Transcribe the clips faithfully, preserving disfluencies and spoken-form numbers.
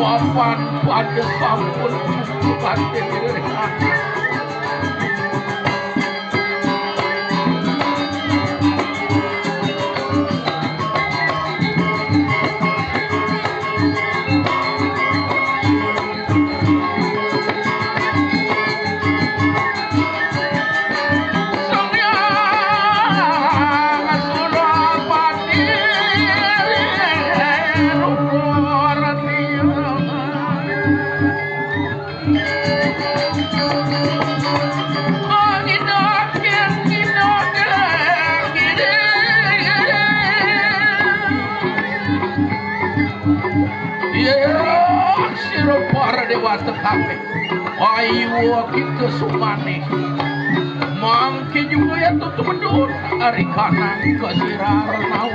Mapan pada sampun cukup ati. Iya, sira para dewata kabeh. Ayo kita sumane. Mangke juga ya tutup bedun. Ari kanang ke sira renau.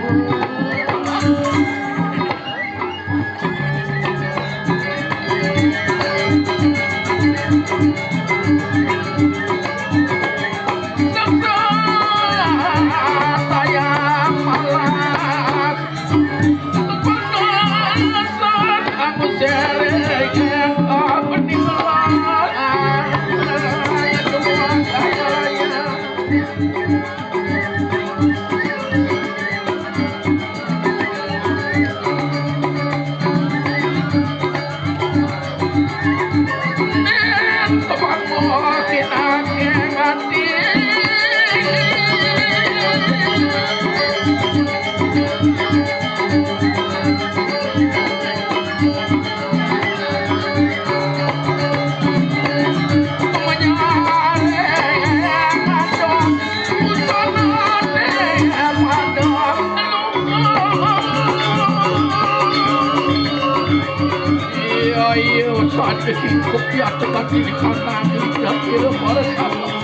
Iya, iya, sadhe sing kopiat tekan diri kanang, kira-kira para sahabat.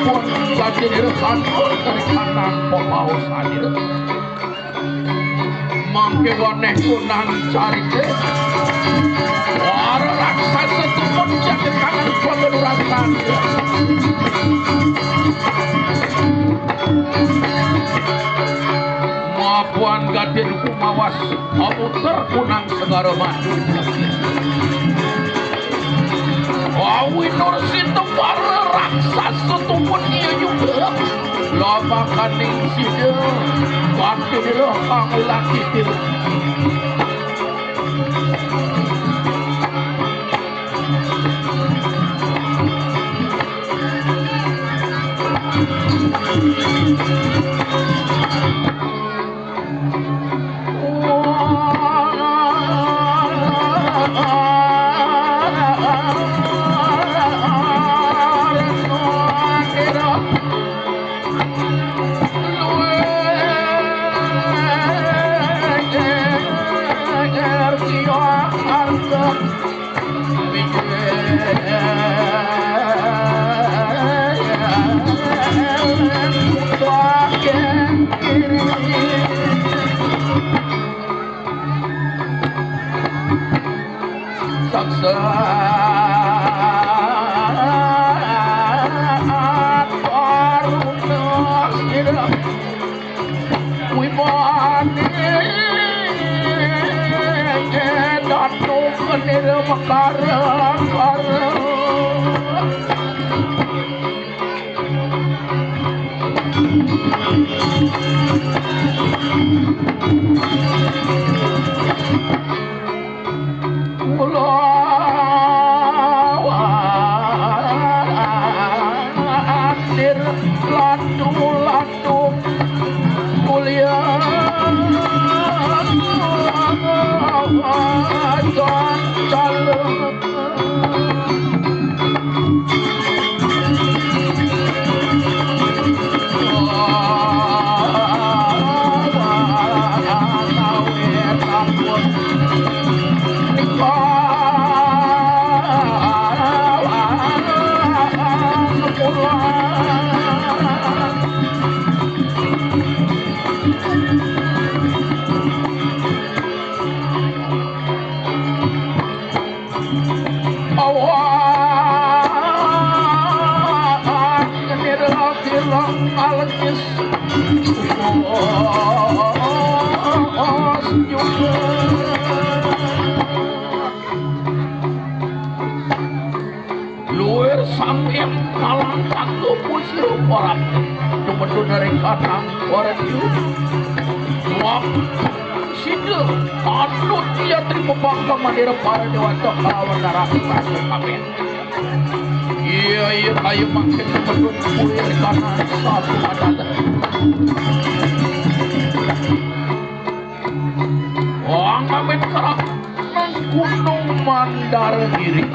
Pun gadinira kanur dari kanang papaosanira. Mangke weneh kunang carite. Para raksasa tumut jati kanang pageluran tanira. Mapan gadin kumawas amuter kunang segara madu. Awi nur situ para raksasa tumut iya juga. Lobakaning sida, pati lila pangulati tila. Saksat Aruna Sira Wimane Datu Kenir Mekara Kara. Kula andir ladu-ladu kuliah calon. Awak ngenir bilang alkis. Os juga. Luwir sami malang kanggo Gusti Rama Ratu. Tumedun dari kanang waraju. Wah, sida patut yatri pepangka mandira para dewata kalawan darah raja kabeh. Iya, iya, ayo makin tumedun kuwi kanang satu adalah. Wong amit kerap nang Gunung Mandar Giri.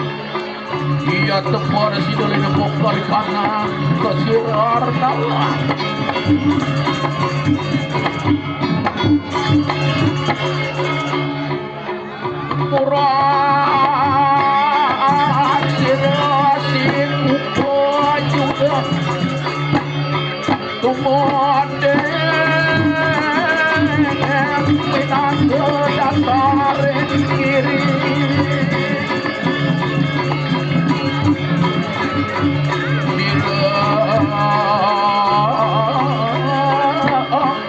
Iya tepar sida lene bokor kanang kesirar dalan. Murah sira sing upa juga. Tumodeng minangka dasaring kiri. Mila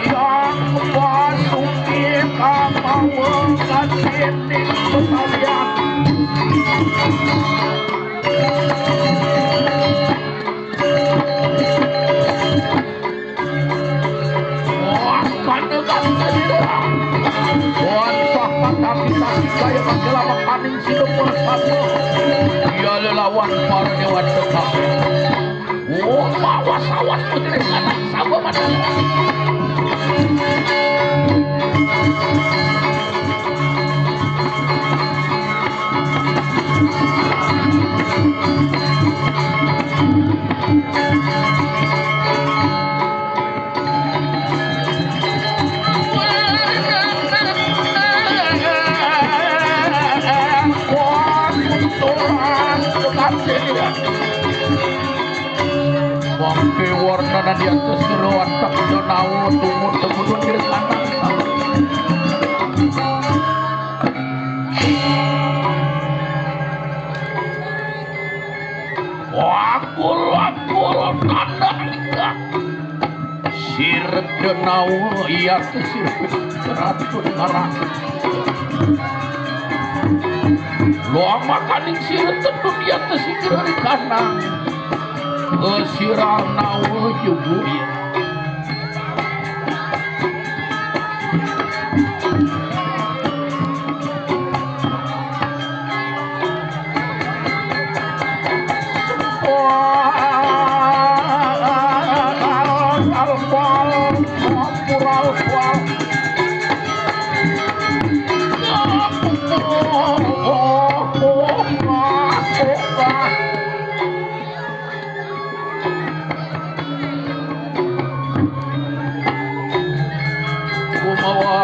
yang pasuki kamawa kasining sekalian. Wah, kanda kanda dira. Wan sapat tapi tapi kaya magelah makaning sida pun sama. Iya lelawan para dewa cekap. Oh, mawas awas putri anak sama mata. Ké warnana di atas jero antak janawa tumut temudun diri kanang. Wakul-wakul tanda tiga. Sir janawa iya sir ratu ngarang. Lo makaning sir tedun iya sir kanang. Sirah nawa jebul. Kumawa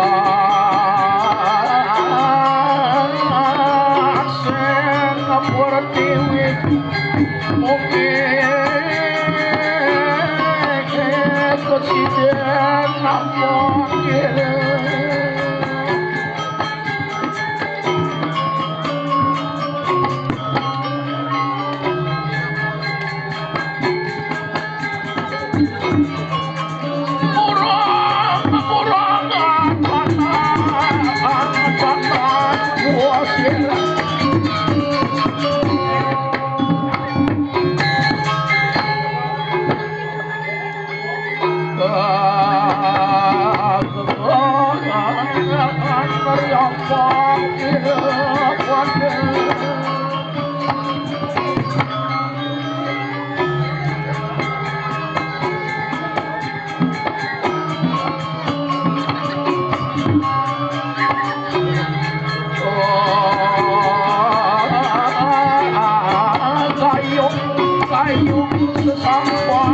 sing pertiwi, mugi keciden namung ngiring. Kayung, kayung sesampan.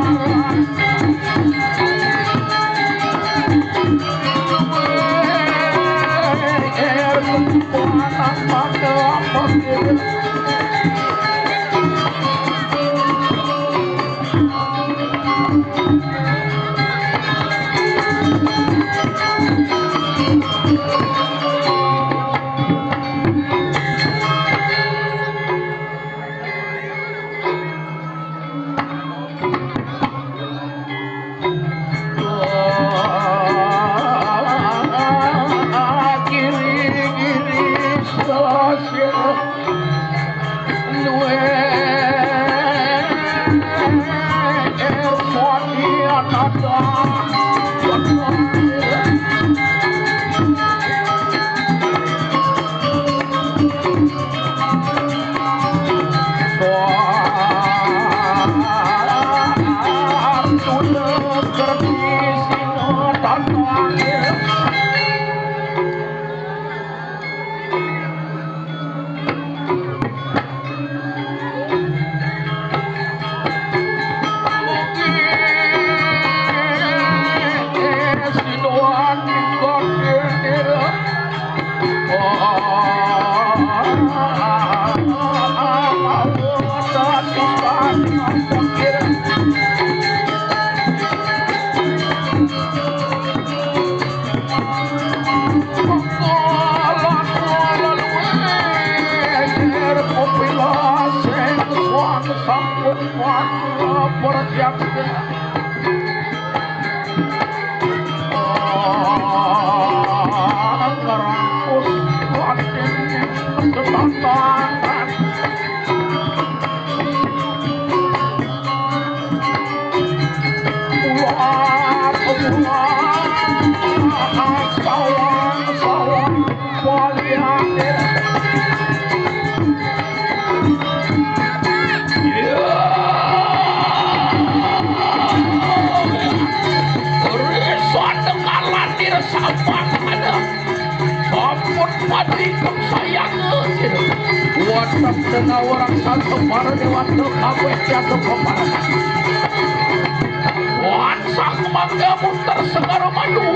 Sampun padikep sayang. Watak dena orang santo para dewata kabeh jatuh kepada. Wan sang mangga muter segara maju.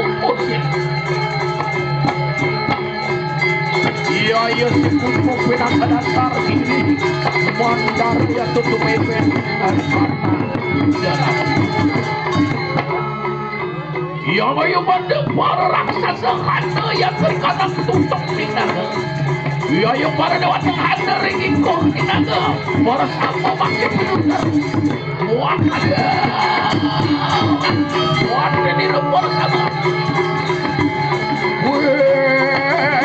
Ya, ya, si kumpul pinaka dasar ini. Mandar ya tutup epen. Ya, ayo pada para raksasa hana ya terkadang tutup pinaka. Ya, ya, para dewata hana ringikor pinaka. Para sama makin pinaka. Wah, ada. Wah, ada di nomor sama. Weh,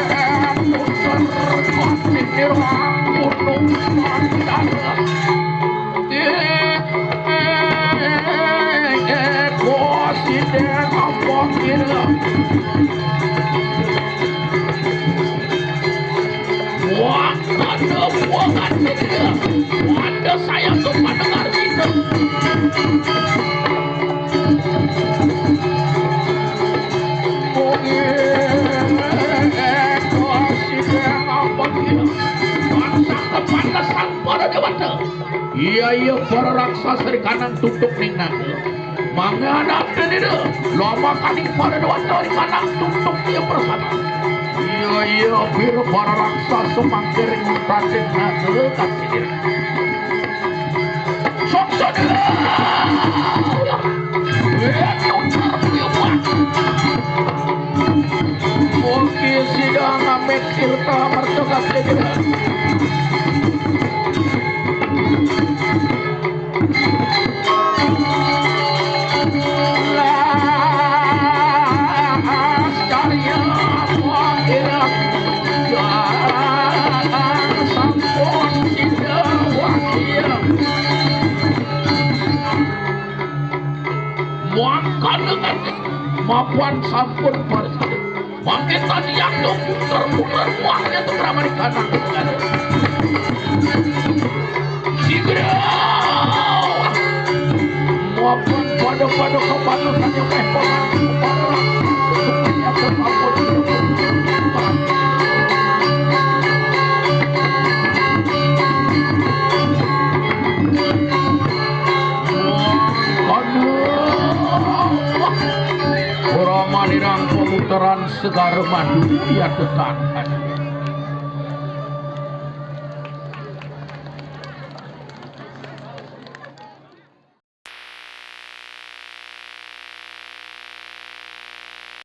putar kopi di ruang gunung Mandar. Eh, eh, eh, eh, kosi deh, apa kira? Wah, ada buangan dia. Ada saya tu mendengar kita. Oh, iya, kasih apa dia? Bangsa kepanasan para dewata. Iya, iya, para raksasa di kanang tutup ning naga. Mangga ada nira. Lama kaning para dewata di kanang tutup dia bersama. Iya, iya, pira para raksasa mangkir ngutan ning naga kasih nira. Sok, sok, nira. Iya, iya, iya, iya. Oke, sidang amit tirta mertogat segera. Las karya wakil. Sampun sida wakil. Mangkana kan mapan sampun parsa. Mangke tadi yang dok puter-puter buahnya tuh ramai kanan. Sigra. Mapan pada-pada kepantasan yang meh paman. Paman. Supaya terpapun. Aduh. Ora manirang pemutaran Segara Madu ya tetangga.